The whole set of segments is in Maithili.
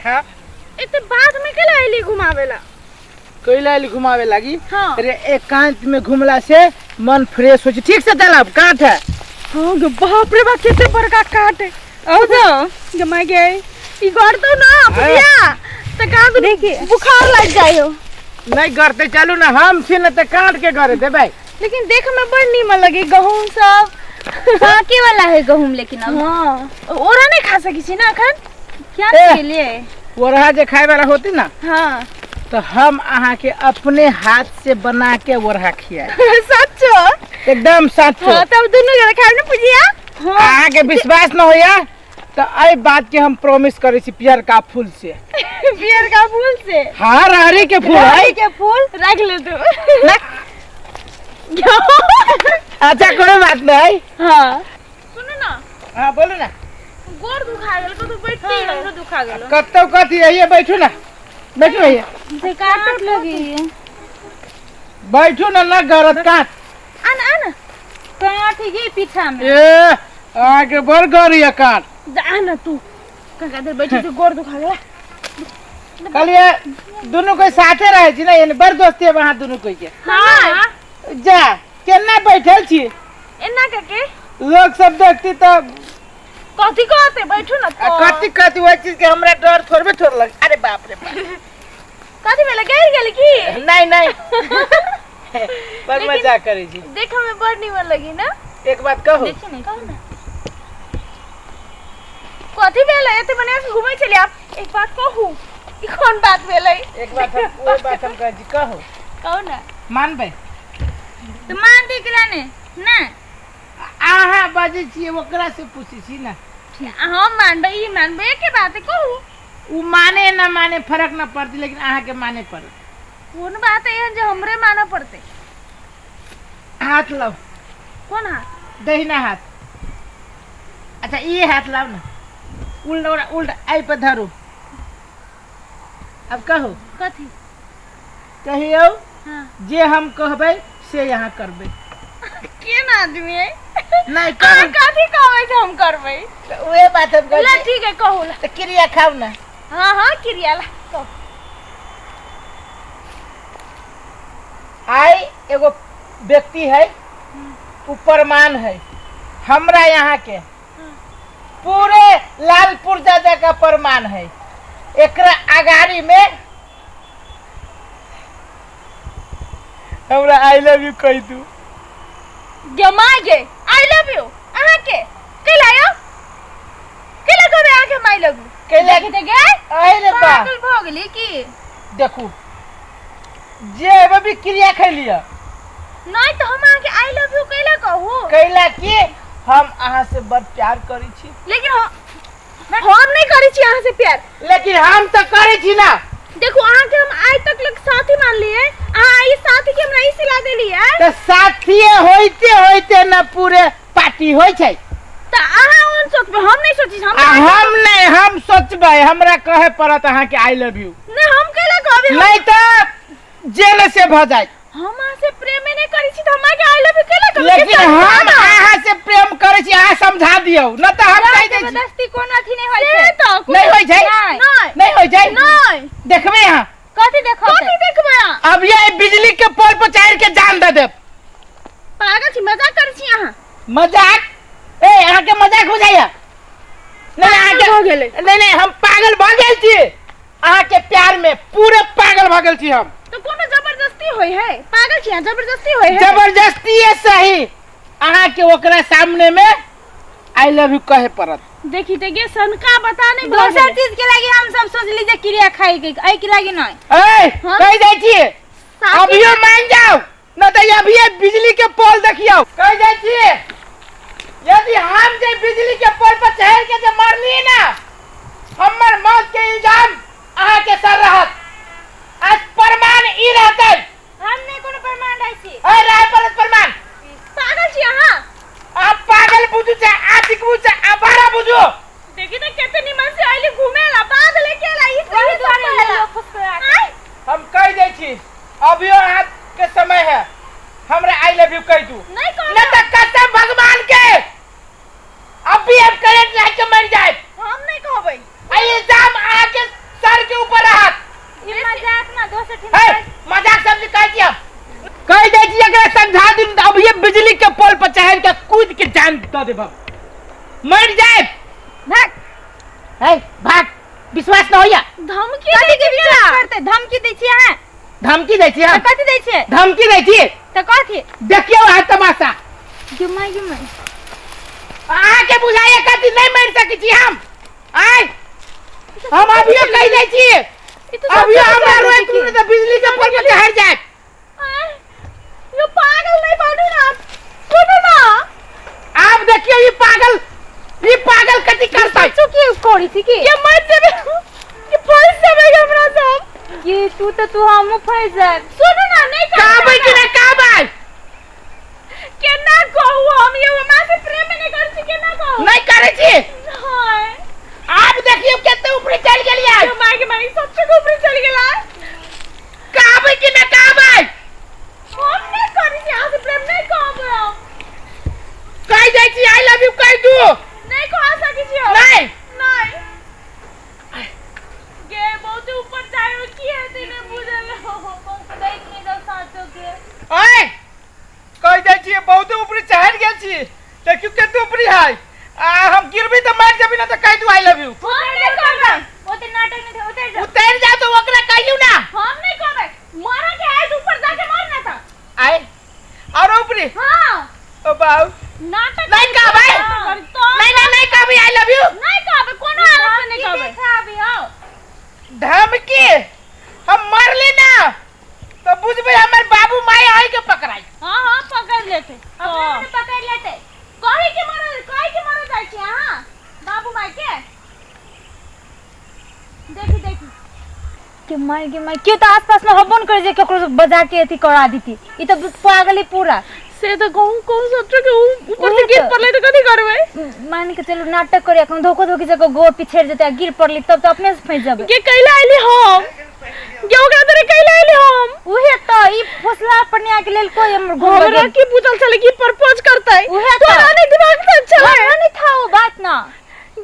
खा। एते बाद में केला अइली घुमावे ला? कैला आइल घुमावे लागी? हाँ। अरे एकांत में घुमला से मन फ्रेश हो छै। ठीक से चलब, कांट है। हाँ गे, बाप रे बाप, केते बड़का काट है। आओ तो जमा गए ई घर तो ना पुजिया त का देखिए। बुखार लग जाय हो। नहीं करते, चलू ना, हम छी ना त काट के करे देबै। लेकिन देख में बड़ नीमन लगे गहूम सब। पाके वाला है गहूम, लेकिन अब हाँ, ओरा नहीं खा सकी छी ना अखन। क्या ए। के लिए? ओरहा जे खाए वाला होती ना, हाँ, तो हम अहाँ के अपने हाथ से बना के ओरहा खियाए। सच्चो? एकदम सच्चो। हाँ, तब दुनू जरा खाए ना पुजिया। हाँ। अहाँ के विश्वास न होया तो एहि बात के हम प्रॉमिस करे छी पियर का फूल से। पियर का फूल से? हाँ, रहरी के फूल है। के फूल। रख ले तू। अच्छा, कोनो बात नहीं। हाँ, सुनो ना। हाँ, बोलू ना। गोड़ दुखा गेल तो बैठती। हमरो दुखा गेलो। कतौ कथी, आइए, बैठू ना, बैठू भैया। से काटत लगी। बैठू ना, ना गरत काट। आन आन। काट ही पीछा में। ए, अहाँके बड़ गरी है काट। जा ना तू काका देर बैठी तो गोड़ दुखा गेला। कहलिए दुनू कोई साथे रहे छी ना, यानी बड़ दोस्ती है अहाँ दुनू कोई के। हाँ। जा, केना बैठल छी? एना करके। लोग सब देखती तो कथी कहते? बैठू ना तो। कथी कथी, वही चीज के हमरा डर थोड़बे थोड़ लग। अरे बाप रे बाप। कथी भेलै, गिर गेल की? नहीं नहीं, पर लेकिन- मजाक करै छी। देख में बड़ निमन लगी ना। एक बात कहू? देखी नहीं। कहू ना, कथी भेलै? एते मने से घुमै छलियै आप। एक बात कहू? ई कोन बात भेलै? एक बात हम, ओहि बात हम कहै छी, कहू? कहू ना। मानबै? तो मान दी के ने ना। अहाँ बजै छियै, ओकरा से पूछै छी ना। हम मानबै, ई मानबै, एके बात है, कहू। उ माने ना माने फर्क ना पड़तै, लेकिन अहाँके माने पड़त। कोन बात है एहन जे हमरे मानऽ पड़तै? हाथ लाउ। कोन हाथ? दहिना हाथ। अच्छा, ई हाथ लाउ ना, उल्टा उल्टा एहि पर धरू। अब कहू। कथी? कहियौ। हाँ। जे हम कहबै से यहाँ करबै। केन आदमी है? नहीं। अहाँ कहू। कथी कहबै से हम करबै? तऽ उहे बात हम कहै ला छी। ठीक है, कहू ला। तऽ क्रिया खाउ ना। हाँ हाँ, क्रिया ला, कहू। आइ एगो व्यक्ति है, उ प्रमाण है हमरा यहाँ के, पूरे लालपुर दादा का प्रमाण है। एकरा अगाड़ी में हमरा I love you कह दू। गे my गे, I love you अहाँ के कैला यौ? कैला कहबै अहाँ के हम I love you? कैला? देखी तऽ गे। अरे बा। पागल भऽ गेली की? देखू, जे एबे भी क्रिया खैलिय। नहीं तऽ हम अहाँ के I love you कैला कहू? कैला कि हम अहाँ से बड़ प्यार करै छी। लेकिन हम नहीं करै छी अहाँ से प्यार। लेकिन हम तऽ करै छी ना। देखू, अहाँ के हम आइ तक लग साथी मान लिए, अहाँ ई साथी के हमरा ई सिला देलियै। तऽ साथिये होइते होइते न पूरे पार्टी होइ छै। तऽ अहाँ ओन सोचबै, हम नहीं सोची हम। आ हम नहीं, हम सोचबै, हमरा कहे पड़त अहाँ के I love you. नहीं, हम कैला कहबै? नहीं तऽ जेल से भऽ जायत। हम अहाँ से प्रेमे नहीं करै छी तऽ हम अहाँ के I love you कैला कहबै? लेकिन हम अहाँ से प्रेम करै छी, अहाँ समझा दियौ न तऽ हम कहि दै छी। जबरदस्ती कोनो अथी नहि होइ से छै। तऽ नहीं होइ छै। नहि। नहीं। नहीं होइ छै। नहीं। देखबै अहाँ। कथी देखो? कथी देखबै अहाँ? अब ये बिजली के पोल पर चढ़ के जान दे देब। पागल छी, मजाक करै छी अहाँ? मजाक? ए, अहाँ के मजाक बुझाइया? नहीं, अहाँ के भऽ गेलै। नहीं नहीं, हम पागल भऽ गेल छी अहाँ के प्यार में, पूरे पागल भऽ गेल छी हम। तऽ कोनो जबरदस्ती होइ है? पागल छी अहाँ, जबरदस्ती होइ है? जबरदस्ती है सही, अहाँ के ओकरा सामने में I love you कहे पड़त। देखी ते गे, सनका बता नहीं भऽ दोसर गेलै। चीज के लागी हम सब सोच ली जे क्रिया खाई के, एहि के लागी नहीं। ए, हाँ? कहि जाइ छी। साथी। अभियो मान जाओ न तऽ अभिये बिजली के पोल देखियौ। कहि जाइ छी, यदि हम जे बिजली के पोल पर चढ़ के जे मरली ना, हमर मौत के इल्जाम अहाँ के सर रहत। आज प्रमाण ई रहतै। हम नहीं कोनो प्रमाण रहै छी। ए, रहे पड़त प्रमाण। पागल छी अहाँ। अहाँ पागल बुझू चाहे आशिक बुझू चाहे आवारा बुझू। देखी तऽ कते निमन से आइली घूमे ला, बाध लेके ला, ई वही सब दुआरे करेला। ले फुसफुसा के। आय। हम कहि दै छी, अभियो अहाँ के समय है, हमरा I love you कहि दू। नहीं कहब। नहीं तऽ कसम भगवान के, अभी हम करंट लाग के मर जाए। हम नहीं कहबै। आ इल्जाम अहाँ के जान दऽ देब हम। मरि जायब। भाग। है भाग, विश्वास न होइया। धमकी कथी दै के छी विश्वास करते? धमकी दै छी अहाँ? धमकी दै छी हम? तऽ कथी दै छियै? धमकी दै छी। तऽ कथी? देखियौ अहाँ तमाशा। गे माय, गे माय। अहाँके बुझाइया कथी नहि मरि सकै छी हम? आय हम अभियो कहि दै छी, ई तऽ अभियो सच्चा हमरा बात रोकि छै। लू तऽ बिजली के पोल पर चढ़ि जायत। आय, यो पागल नहीं बनू ना, सुनू ना। आब देखियौ ई पागल, ई पागल कथी करतै। सच्चो के करी छी की? ये मर जेबे, ये फंस जेबे हमरा सब। कि तू तऽ तू हमहूँ फंसि जायब। सुनू ना, नहीं कहबै कि नहि कहबै? केना कहू हम? ये हमरा से प्रेम नहीं करै छी, केना कहू? नहि करै छी। नहीं। आब देखियौ कते ऊपरे चलि गेलियै। ये माय के माय, सच्चो के ऊपरे चलि गेला। कहबै कि नहि कहबै? हम नहीं करै छी अहाँ से प्रेम, नहीं कहबै हम। कहि दै छी I love you कहि दू। नहीं कह सकै छी हम। नहि। नहीं। गे बहुत ऊपर जाय की हेतै नहि बुझल। देख नहि दौ साँचो के। ओए कहि दै छी बहुत ऊपरे चढ़ि गेल छी, देखियौ कते ऊपरे है। आ हम गिरबी तऽ मरि जेबी ना, तऽ कहि दू I love you. हम नहीं कहबै। ओते नाटक नहि दे, उतरि जाओ। उतरि जा तऽ ओकरा कहियौ ना। हम नहीं कहबै। मरऽ के आइ ऊपर जाके मर ना तऽ। आय आरो ऊपरे। हाँ। ओ बाबू। नाटक नहीं कहबै। तो नहीं नहीं नहीं कहबै I love you. नहीं कहबै, कोनो हालत में नहीं धमकी कहबै। देखाबी हौ। धमकी हम मरली ना तो बुझबै हमर बाबू माय आई के पकड़ाई। हाँ हाँ पकड़ लेते। अपने मने पकड़ लेते। कही के मरल, कही के मरल जाइ छी अहाँ बाबू माय के। देखी देखी। के माय के माय, केओ तऽ आसपास में होबो न करे जे केकरो बजा के अथी करा दीती। ई तऽ पागल ही पूरा। से तऽ कहूँ कहूँ सच्चो के ऊपर से उहे गिर तऽ। पड़लै तऽ कथी करबै? मान के चलू नाटक करे, एखन धोखो धोखी से गोड़ पिछड़ जेतै आ गिर पड़ली तब तऽ अपने से फंसि जेबै। के कैला आइली हम? के ओकरा तोरे कैला आइली हम? उहे तऽ ई फुसला पनिया के लेल कोई हमर घूम हमरा की बुझल छलै कि प्रपोज करतै? उहे तऽ। तोरा नहीं दिमाग से छलै। हमरा नहीं था वो बात ना।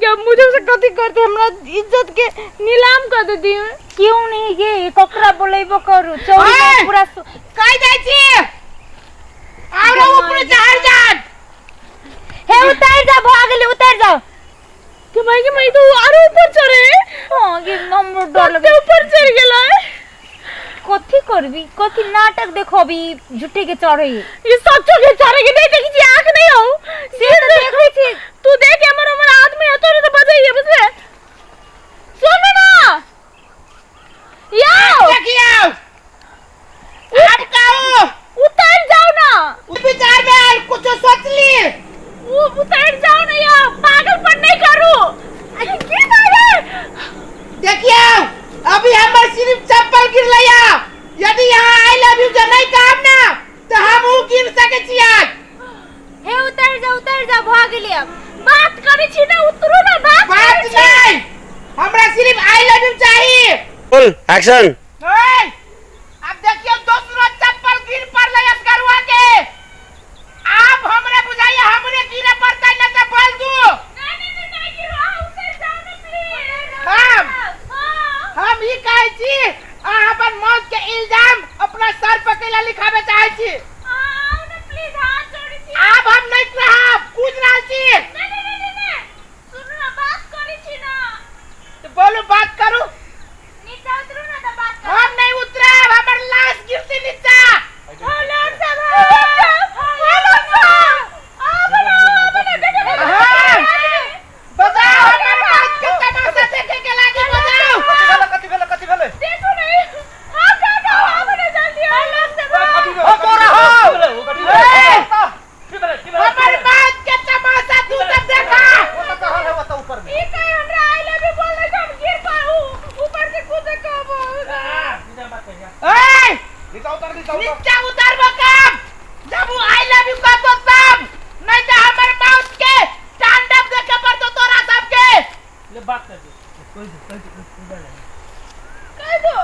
जब मुझे से कथी करते, हमरा इज्जत के नीलाम कर देती। क्यों नहीं गे, ककरा बोलेबो करू चौरी ओए! में पूरा कहि दै छी आरो ऊपरे चढ़ि जात। हे उतर जा, भऽ गेलै, उतर जाओ। के माय के माय, तो आरो ऊपर चढ़े। हाँ गे, हमरो डर कते लगे। ऊपर चढ़ गेलै। कथी करबी, कथी नाटक देखबी झूठे के चढ़े? ये सच्चो के चढ़े के नहीं देखी छी, आंख नहीं हो से तऽ देखै छी। तू देख हमर हमर आदमी है तोरे से बजैये बुझले। सुन ना यो। देखियौ आब कहू। उतर जाओ ना। विचार में आयल कुछो सोचली। वो उतर जाओ ना यो, पागल पर नहीं करू। अरे की पागल? देखियौ अभी हमर सिर्फ चप्पल गिरलै या, यदि यहाँ I love you जे नहीं कहब ना तऽ हमहूँ गिर सकै छी आज। हे उतर जा, उतर जा, भऽ गेलै अब। बात करै छी ना, उतरू ना, बात बात करै छी। नहीं, हमरा सिर्फ I love you चाहिए। फुल एक्शन। ओए, अब देखियौ दोसरो चप्पल गिर पड़लै असगरुआ के। आब हमरा बुझाइया हमरे गिरे पड़तै ना तऽ बोल दू। नहीं नहीं नहीं नहीं गिरो, अहाँ उतर जाओ ना प्लीज। हम हाँ। हम ई कहै छी अहाँ अपन मौत के इल्जाम अपना सर पर कैला लिखाबे चाहै छी? आओ ना प्लीज, हाथ जोड़ै छी। आब हम नहीं रहब, कूद रहल छी। नहीं नहीं नहीं नहीं नहीं, सुनू ना, बात करै छी ना। तऽ बोलू, बात करू। नीचा उतरू ना तऽ बात करू। हम नहीं उतरब, हमर लाश गिरती नीचा। हेलो सब, हेलो सब, आबो ना, आबो ना, देखो देखो। हाँ। बताओ हमर मौत के तमाशा देखे के लागी, बताओ। कथी भेलै, कथी भेलै, कथी भेलै? देखो नहीं, आ जाओ जाओ, आबो ना जल्दी, हेलो सब। कथी हो तोरा हो। कथी भेलै? की भेलै, की भेलै? हमर मौत के तमाशा तू सब देखा। ओ तऽ कहल है ओतऽ ऊपर में। ई कहे हमरा I love you बोलले तऽ हम गिर पाऊ, ऊपर से कूदे कहबो। ए, नीचा उतर, नीचा उतर। नीचा उतरबो कब? जब उ I love you कहतो तब, नहीं तो हमर मौत के तांडव देखे पड़तो तोरा सबके। ले बात कर दे, कोई दे, कोई दे, कोई दे। कह दो,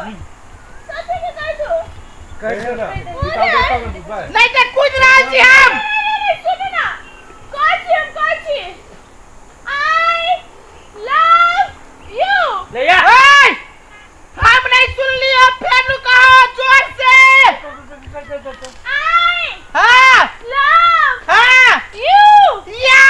सच्चे के कह दो। कहि दे ना, नीचा उतर तब ने बुझबै। नहीं तो कूद रहल छी हम। नहीं नहीं सुनू ना, कहै छी हम, कहै छी I love you. ले या। ए, हम नहीं सुनलियो, फेर कहो जोर से। आई हाँ लव हाँ you. या।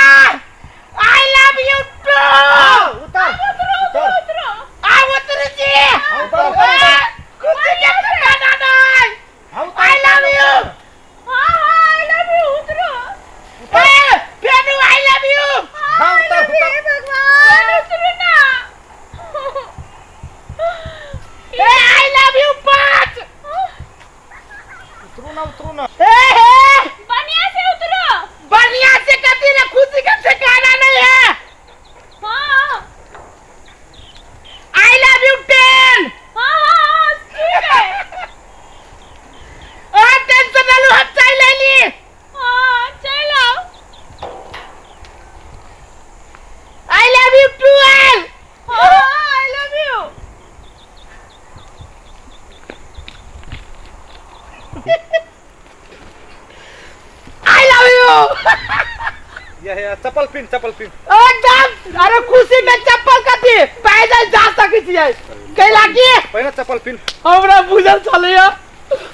हे चप्पल पिन, चप्पल पिन। एकदम। अरे खुशी में चप्पल कथी, पैदल जा सकै छियै। कैला की पहिने चप्पल पिन। हमरा बुझल छलैया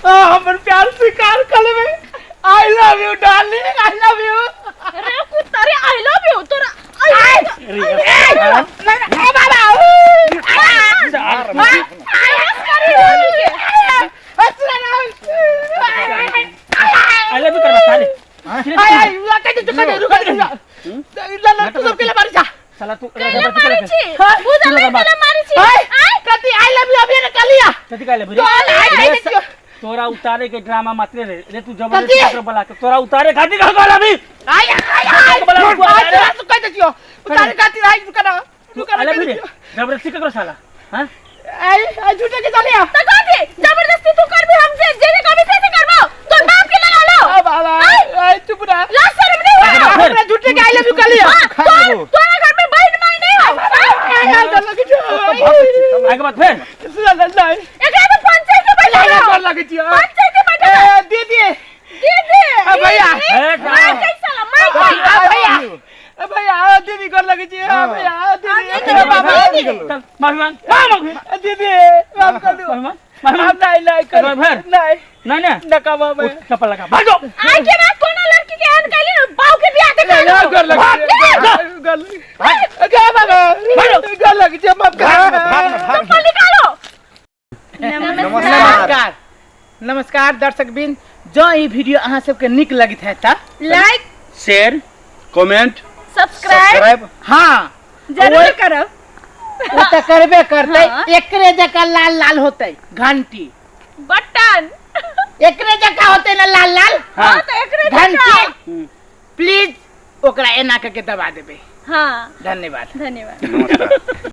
हमर प्यार स्वीकार कर लेबै। I love you darling, I love you. अरे कुत्ता रे, I love you तोरा। I love you करबा साले। साला तू कैला मारै छी? बुझल नै कैला मारै छी? कथी I love you अभी ने कहलिया? कथी कहले रे? तोरा उतारे के ड्रामा मात्रे रे रे, तू जबरदस्ती कथी? ककरो बोला के तोरा उतारे खातिर कह कहल अभी। आई आई आई तू कह दियो उतारे खातिर। आई रुका ना, रुका I ना। लव you रे, जबरदस्ती ककरो साला। हां आई आई झूठे के चलिया। त कथी जबरदस्ती तू करबी? हम जे जे करबी से करबो, तोर बाप के लगा लो। आ बाबा, आई चुप रह। लाज शर्म नहीं हुआ? हमरा झूठे के I love you कहलिया। तोर तोरा घर में बहन माई नहीं हो? आई आई डर लगे छो। आगे बात फिर सुन नहीं। एकरा तो पंचायत के बैठा नहीं, लो। डर लगे छियो। पंचायत के बैठा लो। ए दीदी, दीदी। आ भैया। ए, मार कैसा साला, मार कैसा। आ भैया, आ भैया, आ दीदी कर लगे छी। आ भैया, आ दीदी, आ बाबा, दीदी। चल माफी मांग, मांग माफी। दीदी माफ कर दो। माफी मांग, माफी हम मांग। नहीं नहीं कर एक बार फिर। नहीं। नहीं नहीं नकामा मैं उठ, चप्पल लगा भागो। आई के बाद कोनो लड़की के एहन कैली न, बाऊ के बियाह देखा नहीं लो। कर लगे कर लगे बाबा, कर लगे छी, माफ कर। चप्पल निकालो। नमस्कार, नमस्कार दर्शक बिन, जँ ई वीडियो अहाँ सबके नीक लगैत है त लाइक, शेयर, कमेंट, सब्सक्राइब हाँ जरूर करब। ओ त करबे करतै। हाँ। एकरे जकाँ लाल लाल होतै घंटी बटन, एकरे जकाँ होतै ना लाल लाल। हाँ त एकरे जकाँ घंटी प्लीज ओकरा एना करके दबा देबै। हाँ धन्यवाद, धन्यवाद। नमस्कार।